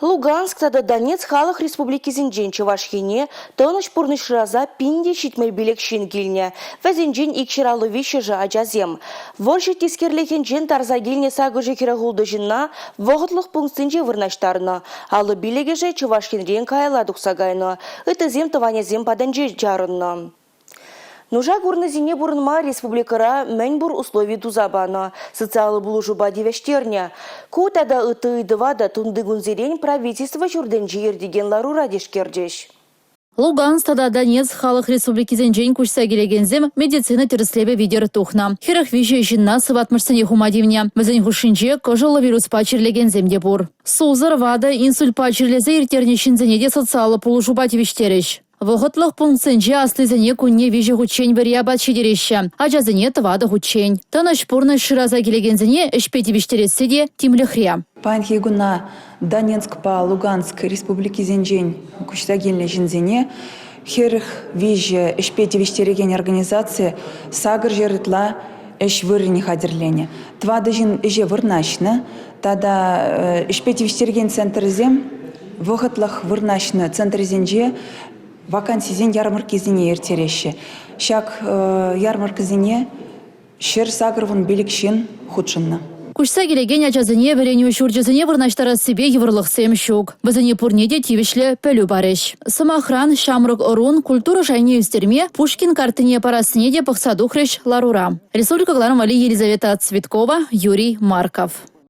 Луганск тата Донецк халӑх республикисенчен Чӑваш Ене тӑнӑҫ пурнӑҫ шыраса 1075 ҫын килнӗ. Вӗсенчен 253-шӗ ачасем. Вӑрҫӑ тискерлӗхӗнчен тарса килнӗ сакӑрҫӑ 46 ҫынна вӑхӑтлӑх пунктсенче вырнаҫтарнӑ. 55-шӗ Чӑваш Енрен каялла тухса кайнӑ. Ыттисем тӑванӗсем патӗнче чарӑннӑ. Нуша курнисене пурӑнма республикӑра мӗн пур услови туса панӑ, социаллӑ пулӑшупа тивӗҫтернӗ. Ку тата ытти ыйтӑва та тунтикунсерен Правительство ҫуртӗнче иртекен ларура тишкерчӗҫ. Луганск тата Донецк халӑх республикисенчен куҫса килекенсем медицина тӗрӗслевӗ витӗр тухнӑ. 43 ҫынна сыватмӑшсене хума тивнӗ. Вӗсен хушшинче кӑшӑллӑ вируспа чирлекенсем те пур. Сусӑр, ватӑ, инсультпа чирлесе ирттернӗ ҫынсене те социаллӑ пулӑшупа тивӗҫтерӗҫ. Вӑхӑтлӑх пунктсенче аслисене кунне виҫӗ хутчен вӗри апат ҫитереҫҫӗ, ачасене тӑватӑ хутчен. Тӑнӑҫ пурнӑҫ шыраса килекенсене ӗҫпе тивӗҫтересси те тимлӗхре. Паянхи куна Донецкпа Луганск республикисенчен куҫса килнӗ ҫынсене 43 ӗҫпе тивӗҫтерекен организаци 800 ытла ӗҫ вырӑнӗ хатӗрленӗ. Тӑватӑ ҫын ӗҫе вырнаҫнӑ тата ӗҫпе тивӗҫтерекен центрсем вӑхӑтлӑх вырнаҫнӑ центрсенче вакансисен ярмӑрккисене ирттереҫҫӗ. Ҫак ярмӑрккӑсене 185 ҫын хутшӑннӑ. Куҫса килекен ачасене вӗренӳ ҫурчӗсене вырнаҫтарассипе йывӑрлӑхсем ҫук. Вӗсене пурне те тивӗҫлӗ пӗлӳ парӗҫ. Сӑмахран, ҫамрӑк ӑрун культура шайне ӳстерме Пушкин карттине парассине те пӑхса тухрӗҫ ларура. Республика кӑларӑм валли Елизавета Цветкова, Юрий Марков.